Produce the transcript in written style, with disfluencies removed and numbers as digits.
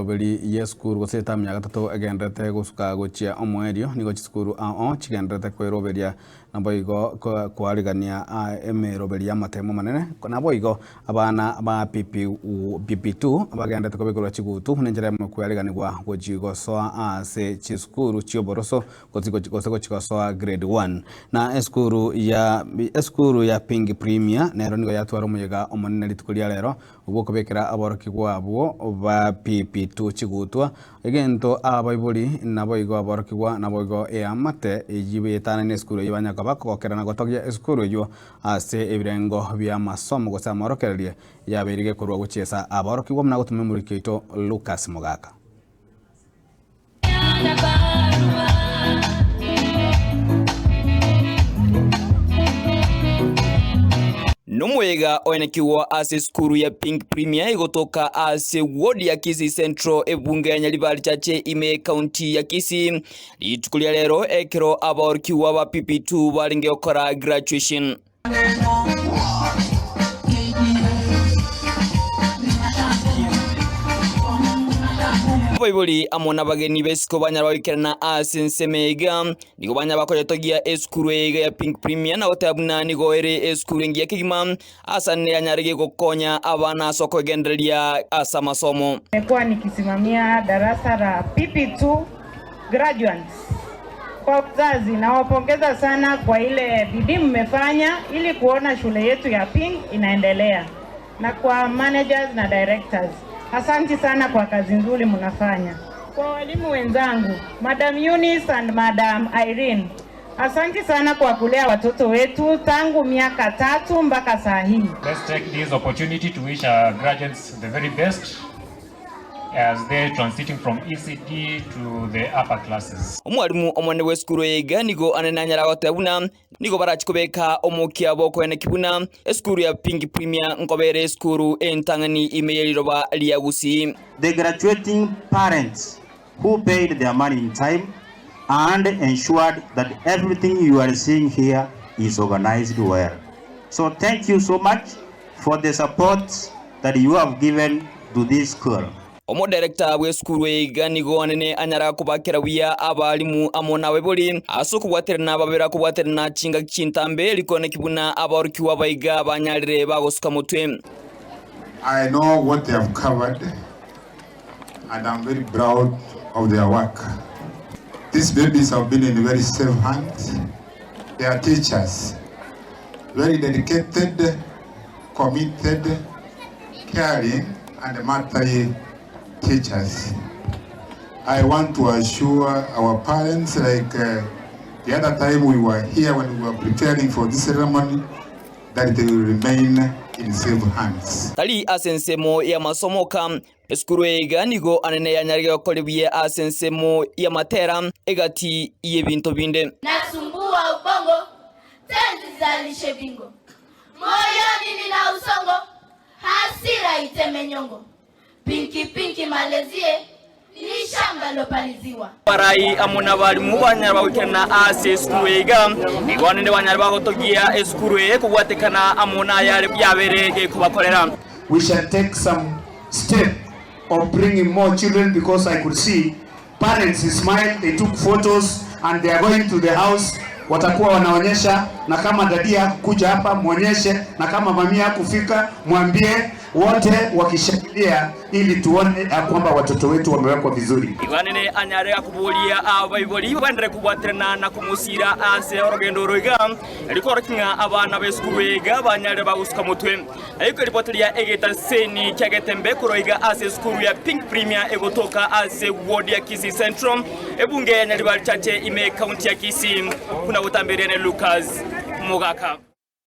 Emeroberi y'esukuru gose etamu ya gatato egendererete gosuka gochia omoerio, nigo chisukuru ao chigendererete koeroberia naboigo koarigania emeroberi y'amatemo amanene. Naboigo abana ba PP2 bagendererete kobekerwa chigutu buna enchera eyemo koariganigwa gochi gosoa ase chisukuru chi'oboroso gose gochi gosoa grade one. Na esukuru ya esukuru ya Pink Premier nero nigo yatwara omoyega omonene rituko ria rero Ogw'okobekera aborokigwa abwo ba PP2 chigutwa, egento abaibori naboigo aborokigwa naboigo eamate eyio beetanane esukuru eyio banya koba kogokera na gotogia esukuru eyio ase ebirengo bi'amasomo gose amorokererio yabeire gekorwa gochiesa aborokigwa buna gotuma omoriki oito Lucas Mogaka. Nomoyega oenekigwa ase esukuru ya Pink Premier egotoka ase ward ya Kisii Central ebunge ya Nyaribari Chache ime y'ecounty ya Kisii rituko ria rero ekero abaorokigwa ba PP2 barenge gokora graduation. Abaibori amo nabageni b'esiko banyara goikerana ase ensemo iga, nigo banyara bakoyetogia esukuru eye iga ya Pink Premier na goteba buna nigo ere esukuru engiya kegima ase ane yanyarege gokonya abana ase okogendereria ase amasomo. Nimekuwa nikisimamia darasa la PP2 graduates. Kwa wazazi nawapongeza sana kwa ile bidii mmefanya ili kuona shule yetu ya Pink inaendelea, na kwa managers na directors, asanti sana kwa kazi nzuri mnafanya. Kwa walimu wenzangu, Madam Eunice and Madam Irene, asanti sana kwa kulea watoto wetu tangu miaka tatu mpaka saa hii. Let's take this opportunity to wish our graduates the very best as they're transiting from ECD to the upper classes. Omwalimu omonene bw'esukuru eye iga nigo anene anyare goteba buna nigo barachi kobeka omokia bw'okoenekia buna esukuru ya Pink Premier nkoba ere esukuru entang'ani ime ye riroba ria Gusii. The graduating parents who paid their money in time and ensured that everything you are seeing here is organized well. So thank you so much for the support that you have given to this school. Omoderekta bw'esukuru eye iga nigo anene anyara kobakera buya abalimu amo nabaibori ase okobwaterana babere akobwaterana chingaki chintambe rikoneki buna abaorokigwa baiga banyarire bagosuka motwe. I know what they have covered and I'm very proud of their work. These babies have been in very safe hands. Their teachers, very dedicated, committed, caring and motherly teachers. I want to assure our parents like uh, the other time we were here when we were preparing for this ceremony that they will remain in safe hands. Tari ase ensemo y'amasomo oka, esukuru eye iga nigo anene yanyarire gokora buya ase ensemo y'amatera egati y'ebinto binde. Nasumbua ubongo, tenzi zalishe bingo, moyoni nina usongo, hasira iteme nyongo, pinki pinki malezie, ni shamba lopaliziwa. Abarai amo nabarimu banyare bagoikerana ase esukuru eye iga, nigo naende banyare bagotogia esukuru eye kobwatekana amo nayare yabere gekobakorera. We shall take some step of bringing more children because I could see parents smile, they took photos and they are going to the house, watakuwa wanaonyesha, na kama daddy hakukuja hapa mwonyeshe, na kama mami hakufika mwambie, wote wakishangilia ili tuone ya kwamba watoto wetu wamewekwa vizuri. Igo anene anyare akoboria abaibori baenderere kobwaterana na komosiira ase orogendo oro iga, erio korokia ng'a abana b'esukuru eye iga banyarire bagosuka motwe. Naiko eripoti ria egetaseni kia Getembe korwa iga ase esukuru ya Pink Premier egotoka ase ward ya Kisii Central, ebunge ya Nyaribari Chache ime ekaunti ya Kisii, buna gotamberia ne Lucas Mogaka.